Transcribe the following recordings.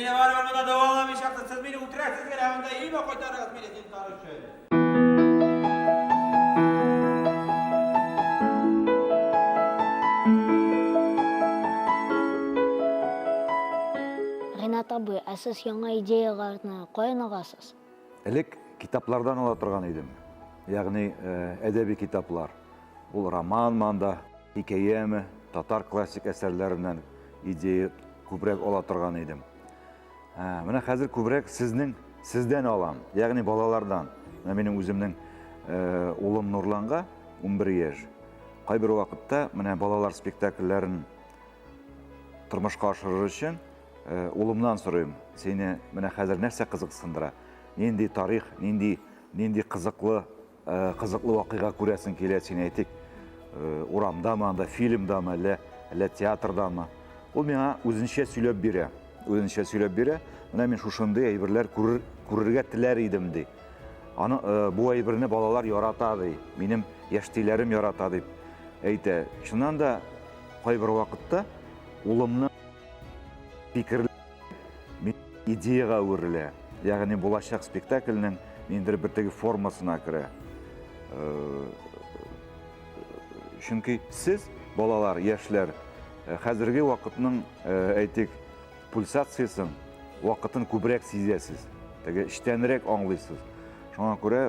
мине барыбер монда дәваламыйчаксыз, сез мине үтерәсез генә монда, өемә кайтарыгыз мине зинһар өчен. Ринат абый, ә сез яңа идеяләрне каян аласыз? Элек китаплардан ала торган идем. Ягъни әдәби китаплар. Ул романмы анда, хикәяме, татар классик әсәрләреннән идея күбрәк ала торган идем. Менә хәзер күбрәк сезнең сездән алам, ягъни балалардан. Менә минем үземнең улым Нурланга 11 яшь. Кайбер вакытта менә балалар спектакльләрен тормышка ашырыр өчен улымнан сорыйм, сине менә хәзер нәрсә кызыксындыра? Нинди тарих, нинди нинди кызыклы кызыклы вакыйга күрәсең килә, син әйтик, урамдамы анда, фильмдамы, әллә әллә театрдамы? Ул миңа үзенчә сөйләп бирә. Үзенчә сөйләп бирә. Менә мин шушындый әйберләр күрер, күрергә теләр идем, ди. Аны бу әйберне балалар ярата, ди. Минем яшьтиләрем ярата, дип әйтә. Чыннан да кайбер вакытта улымны фикер идеяга әверелә. Ягъни булачак спектакльнең ниндидер бер теге формасына керә. Чөнки сез, балалар, яшьләр, хәзерге вакытның, әйтик, пульсациясен, вакытын күбрәк сизәсез. Теге эчтәнрәк аңлыйсыз. Шуңа күрә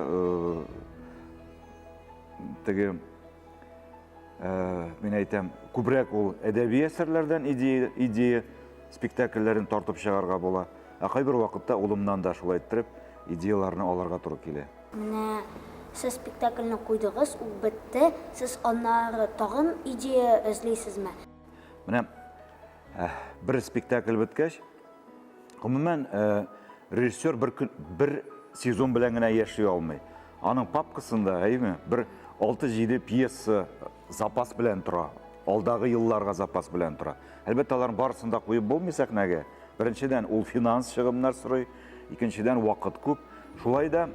теге Мин әйтәм, күбрәк ул әдәби әсәрләрдән идея, идея спектакльләрен тартып чыгарга була. Ә кайбер вакытта улымнан да шулай иттереп идеяләрне алырга туры килә. Менә сез спектакльне куйдыгыз, ул бетте. Сез аннары тагын идея эзлисезме? Менә бер спектакль беткәч, гомумән, режиссер бер көн, бер сезон белән генә яши алмый. Аның папкасында, әйеме, бер 6-7 пьеса запас белән тора. Алдагы елларга запас белән тора. Әлбәттә, аларның барысын да куеп булмый сәхнәгә. Беренчедән, ул финанс чыгымнар сорый, икенчедән, вакыт күп. Шулай да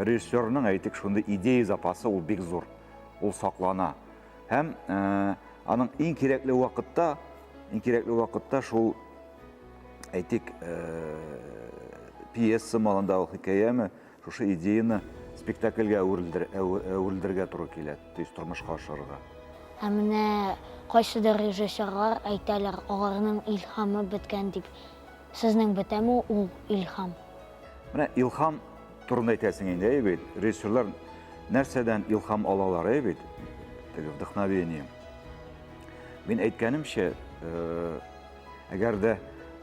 режиссерның, әйтик, шундый идея запасы ул бик зур. Ул саклана. Һәм аның иң кирәкле вакытта, иң кирәкле вакытта шул, әйтик, пьеса малында ул хикәяме, шушы идеяны спектакльгә әверелдерергә туры килә, то есть тормышка ашырырга. Ә менә кайсыдыр режиссерлар әйтәләр, аларның илһамы беткән дип. Сезнең бетәме ул илһам? Менә илһам турында әйтәсең инде, әйе бит? Режиссерлар нәрсәдән илһам алалар, әйе бит? Теге вдохновение. Мин әйткәнемчә, әгәр дә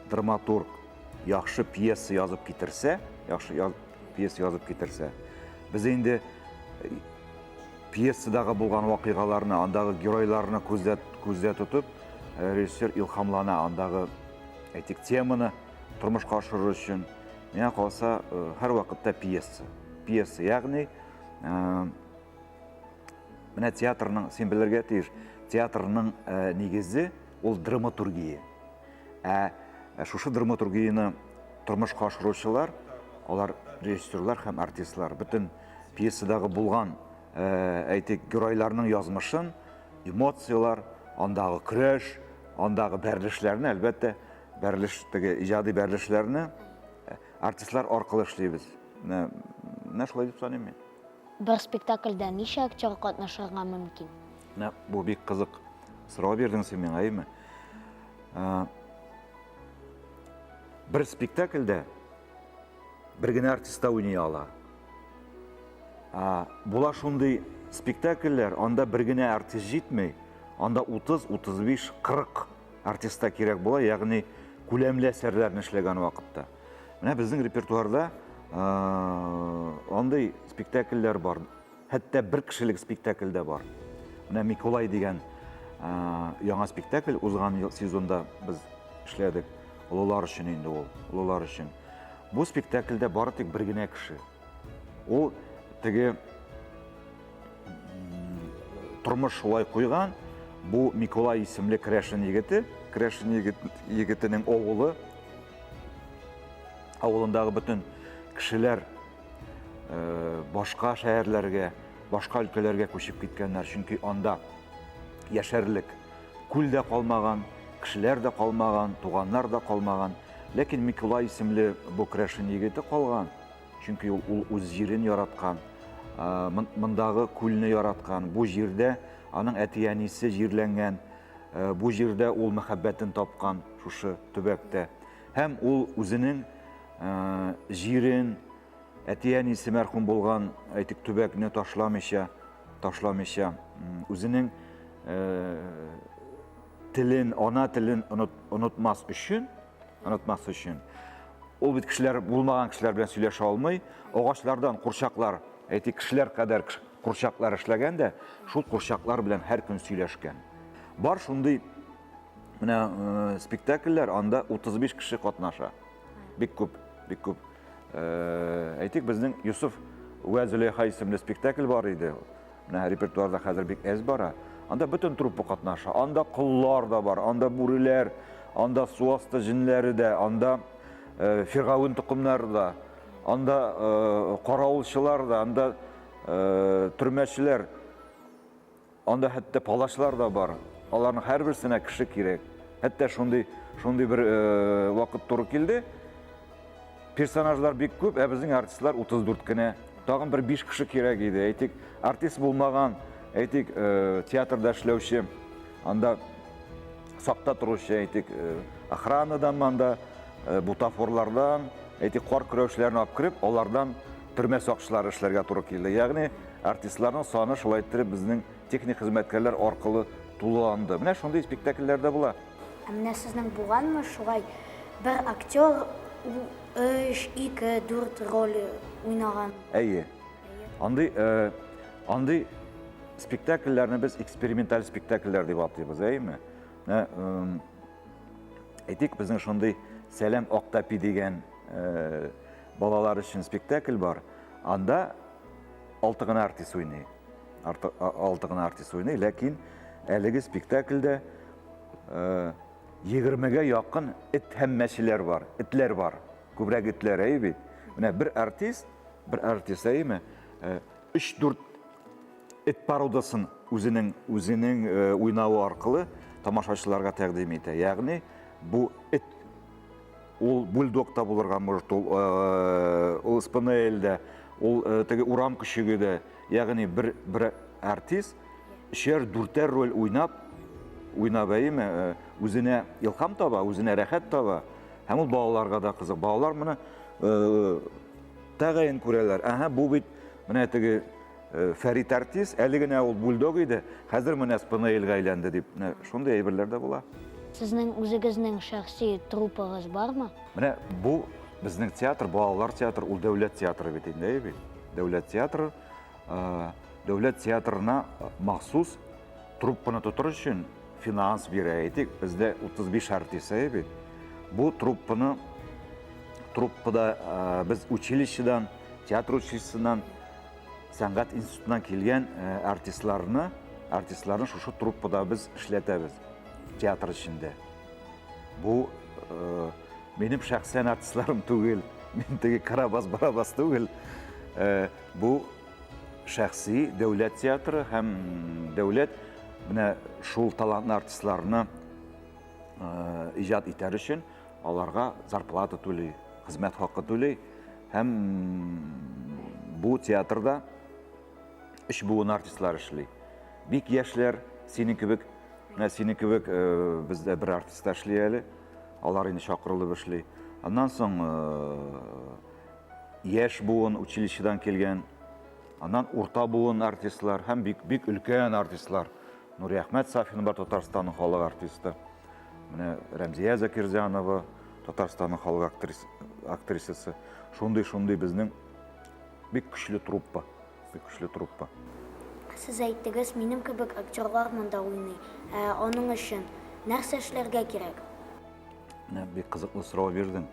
драматург яхшы пьеса язып китерсә, яхшы пьеса язып китерсә, без инде пьесадагы булган вакыйгаларны, андагы геройларны күздә күздә тотып, режиссер илһамлана, андагы әйтик теманы тормышка ашырыр өчен. Миңа калса, һәрвакытта пьеса. Пьеса, ягъни менә театрның, син белергә тиеш, театрның нигезе ул драматургия. Ә шушы драматургияне тормышка ашыручылар, алар режиссерлар һәм артистлар. Бөтен пьесадагы булган, әйтик, геройларның язмышын, эмоцияләр, андагы көрәш, андагы бәрелешләрне, әлбәттә, бәрелеш, теге иҗади бәрелешләрне артистлар аркылы эшлибез. Менә, менә шулай дип саныйм мин. Бер спектакльдә ничә актер катнашырга мөмкин? Менә бу бик кызык сорау бирдең син миңа, әйеме? Бер спектакльдә бер генә артист та уйный ала. Була шундый спектакльләр, анда бер генә артист җитми, анда 30, 35, 40 артист та кирәк була, ягъни күләмле әсәрләрне эшләгән вакытта. Менә безнең репертуарда андый спектакльләр бар. Хәтта бер кешелек спектакль дә бар. Менә Микулай дигән яңа спектакль узган ел сезонда без эшләдек. Олылар өчен инде ул, олылар өчен. Бу спектакльдә бары тик бер генә кеше. Ул теге тормыш шулай куйган, бу Микулай исемле керәшен егете, керәшен егет, егетенең авылы, авылындагы бөтен кешеләр башка шәһәрләргә, башка өлкәләргә күчеп киткәннәр, чөнки анда яшәрлек күл дә калмаган, кешеләр дә калмаган, туганнар да калмаган. Ләкин Микулай исемле бу керәшен егете калган, чөнки ул, ул үз җирен яраткан, мондагы күлне яраткан, бу җирдә аның әти-әнисе җирләнгән, бу җирдә ул мәхәббәтен тапкан шушы төбәктә. Һәм ул үзенең җирен, әти-әнисе мәрхүм булган, әйтик, төбәкне ташламыйча, ташламыйча, үзенең телен, ана телен онытмас өчен, онытмас өчен, ул бит кешеләр булмаган кешеләр белән сөйләшә алмый, агачлардан курчаклар, әйтик, кешеләр кадәр курчаклар эшләгән дә, шул курчаклар белән һәр көн сөйләшкән. Бар шундый менә э, спектакльләр, анда 35 кеше катнаша. Бик күп, бик күп. Э, әйтик, безнең Юсуф вә Зөләйха исемле спектакль бар иде. Менә репертуарда хәзер бик әз бара. Анда бөтен труппа катнаша. Анда коллар да бар, анда бүреләр, анда су асты җеннәре дә, анда э, фиргавен токымнары да, анда э, каравылчылар да, анда э, төрмәчеләр, анда хәтта палачлар да бар. Аларның һәрберсенә кеше кирәк. Хәтта шундый шундый бер э, вакыт туры килде. Персонажлар бик күп, ә безнең артистлар 34 кенә. Тагын бер 5 кеше кирәк иде. Әйтик, артист булмаган, әйтик, э, театрда эшләүче, анда сакта торучы, әйтик, э, охранадан анда, э, бутафорлардан, әйтик, кар көрәүчеләрне алып кереп, алардан төрмә сакчылары эшләргә туры килде. Ягъни артистларның саны шулай иттереп безнең техник хезмәткәрләр аркылы тулыланды. Менә шундый спектакльләр дә була. Ә менә сезнең булганмы шулай бер актер ул өч, ике, дүрт роль уйнаган? Әйе. Андый, э, андый спектакльләрне без эксперименталь спектакльләр дип атыйбыз, әйеме? Менә, әйтик, безнең шундый Сәлам Актәпи дигән э, балалар өчен спектакль бар. Анда алты гына артист уйный. Алты гына артист уйный, ләкин әлеге спектакльдә Егермегә якын эт һәм мәчеләр бар, этләр бар. Күбрәк этләр, әйе бит? Менә бер артист, бер артист, әйеме? Өч-дүрт эт породасын үзенең үзенең уйнавы аркылы тамашачыларга тәкъдим итә. Ягъни бу эт ул бульдог та булырга может, ул ул спаниель дә, ул теге урам көчеге дә. Ягъни бер бер артист өчәр, дүртәр роль уйнап, уйнап әйеме, э, үзенә илһам таба, үзенә рәхәт таба. Һәм ул балаларга да кызык. Балалар моны э, тәгаен күрәләр. Әһә, бу бит менә теге э, Фәрит артист, әле генә ул бульдог иде, хәзер менә Спанаэльгә әйләнде дип. Менә шундый әйберләр дә була. Сезнең үзегезнең шәхси труппагыз бармы? Менә бу безнең театр, балалар театры, ул дәүләт театры бит инде, әйе бит? Дәүләт театры. Дәүләт театрына махсус труппаны тотыр өчен финанс бирә. Әйтик, бездә 35 артист әйе бит. Бу труппаны труппада без училищедан, театр училищесыннан, сәнгать институтыннан килгән артистларны, артистларны шушы труппада без эшләтәбез театр эчендә. Бу минем шәхсән артистларым түгел. Мин теге Карабас-Барабас түгел. Бу шәхси дәүләт театры һәм дәүләт менә шул талантлы артистларны иҗат итәр өчен аларга зарплата түли, хезмәт хакы түли һәм бу театрда өч буын артистлар эшли. Бик яшьләр, синең кебек, менә синең кебек бездә бер артист та эшли әле. Алар инде чакырылып эшли. Аннан соң яшь буын училищедан килгән, аннан урта буын артистлар һәм бик бик өлкән артистлар. Нуриәхмәт Сафин бар, Татарстанның халык артисты. Менә Рәмзия Закирзянова, Татарстанның халык актрис, актрисасы. Шундый-шундый безнең бик көчле труппа, бик көчле труппа. Сез әйттегез, минем кебек актерлар монда уйный. Ә аның өчен нәрсә эшләргә кирәк? Менә бик кызыклы сорау бирдең.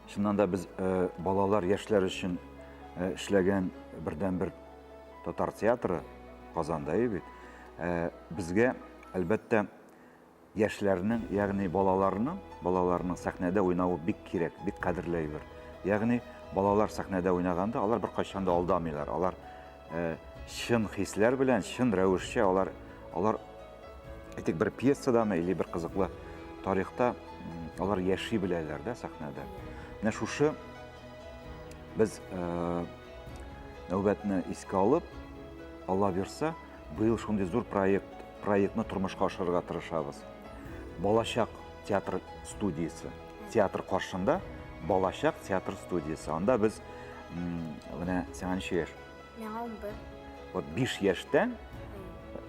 Чыннан да без э, балалар, яшьләр өчен э, эшләгән бердәнбер татар театры Казанда бит. Э, безгә, әлбәттә, яшьләрнең, ягъни балаларның, балаларның сәхнәдә уйнавы бик кирәк, бик кадерле әйбер. Ягъни балалар сәхнәдә уйнаганда алар беркайчан да алдамыйлар. Алар чын хисләр белән, чын рәвешчә алар алар әйтик бер пьесадамы или бер кызыклы тарихта алар яши беләләр дә сәхнәдә. Менә шушы без э, нәүбәтне искә алып, Алла бирса, быел шундый зур проект, проектны тормышка ашырырга тырышабыз. Балачак театр студиясе. Театр каршында Балачак театр студиясе. Анда без менә сиңа ничә яшь? Миңа 11. Вот 5 яшьтән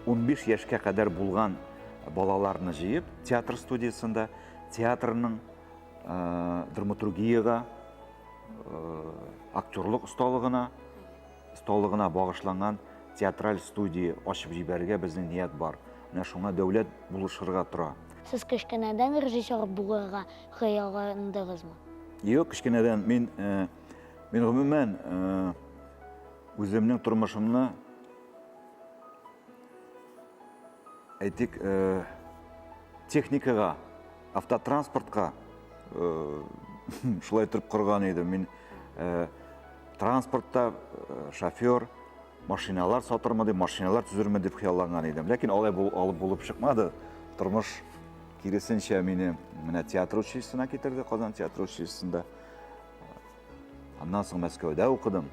15 яшькә кадәр булган балаларны җыеп, театр студиясендә театрның э, драматургиягә, э, актерлык осталыгына, осталыгына багышланган театраль студия ачып җибәрергә безнең ният бар. Менә шуңа дәүләт булышырга тора. Сез кечкенәдән режиссер булырга хыялландыгызмы? Юк, кечкенәдән мин, э, мин гомумән э, үземнең тормышымны әйтик, э, техникага, автотранспортка шулай итеп корган идем. Мин транспортта шофер, машиналар сатырмы дип, машиналар төзерме дип хыялланган идем. Ләкин алай бул, алып булып чыкмады. Тормыш киресенчә мине менә театр училищесына китерде, Казан театр училищесында. Аннан соң Мәскәүдә укыдым.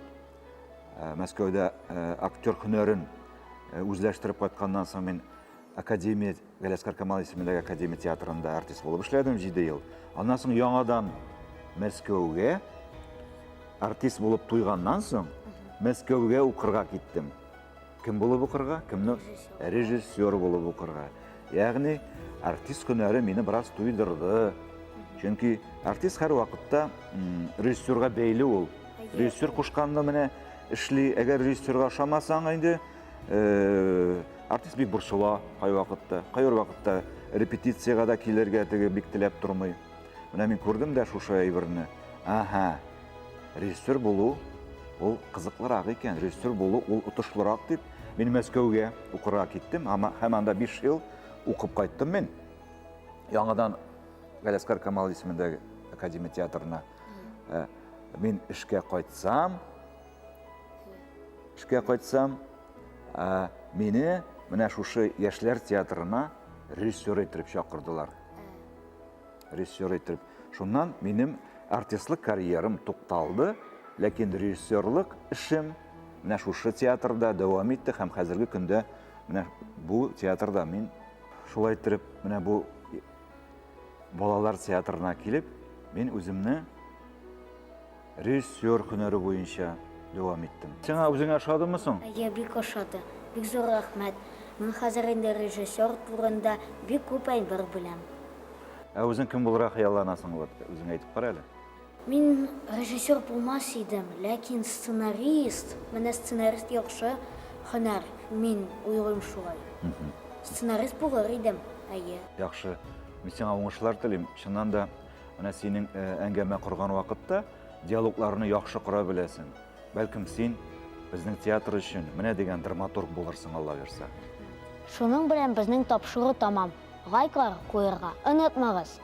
Э, Мәскәүдә э, актер һөнәрен э, үзләштереп кайтканнан соң мин академия Галәскар Камал исемендәге академия театрында артист булып эшләдем 7 ел. Аннан соң яңадан Мәскәүгә артист булып туйганнан соң Мәскәүгә укырга киттем. Кем булып укырга? Кемне? Режиссер булып укырга. Ягъни артист һөнәре мине бераз туйдырды. Чөнки артист һәр вакытта режиссерга бәйле ул. Режиссер кушканны менә эшли. Әгәр режиссерга ошамасаң инде, э, артист бик борчыла кайвакытта. Кайбер вакытта репетициягә дә килергә теге бик теләп тормый. Менә мин күрдем дә шушы әйберне. Аһа, режиссер булу ул кызыклырак икән, режиссер булу ул отышлырак дип, мин Мәскәүгә укырга киттем һәм анда 5 ел укып кайттым мин. Яңадан Галәскар Камал исемендәге академия театрына э, мин эшкә кайтсам, эшкә кайтсам, э, мине менә шушы яшьләр театрына режиссер итеп чакырдылар. Режиссер итеп. Шуннан минем артистлык карьерам тукталды, ләкин режиссерлык эшем менә шушы театрда дәвам итте һәм хәзерге көндә менә бу театрда мин шулай иттереп менә бу балалар театрына килеп, мин үземне режиссер һөнәре буенча дәвам иттем. Сиңа үзеңә ошадымы соң? Әйе, бик ошады. Бик зур рәхмәт. Мин хәзер инде режиссер турында бик күп әйбер беләм. Ә үзең кем булырга хыялланасың, вот, үзең әйтеп кара әле. Мин режиссер булмас идем, ләкин сценарист, менә сценарист яхшы һөнәр, мин уйлыйм шулай. Сценарист булыр идем, әйе. Яхшы. Мин сиңа уңышлар телим. Чыннан да, менә синең э, әңгәмә корган вакытта диалогларны яхшы кора беләсең. Бәлкем син безнең театр өчен менә дигән драматург булырсың, Алла бирсә. Шуның белән безнең тапшыру тәмам. Лайклар куерга онытмагыз!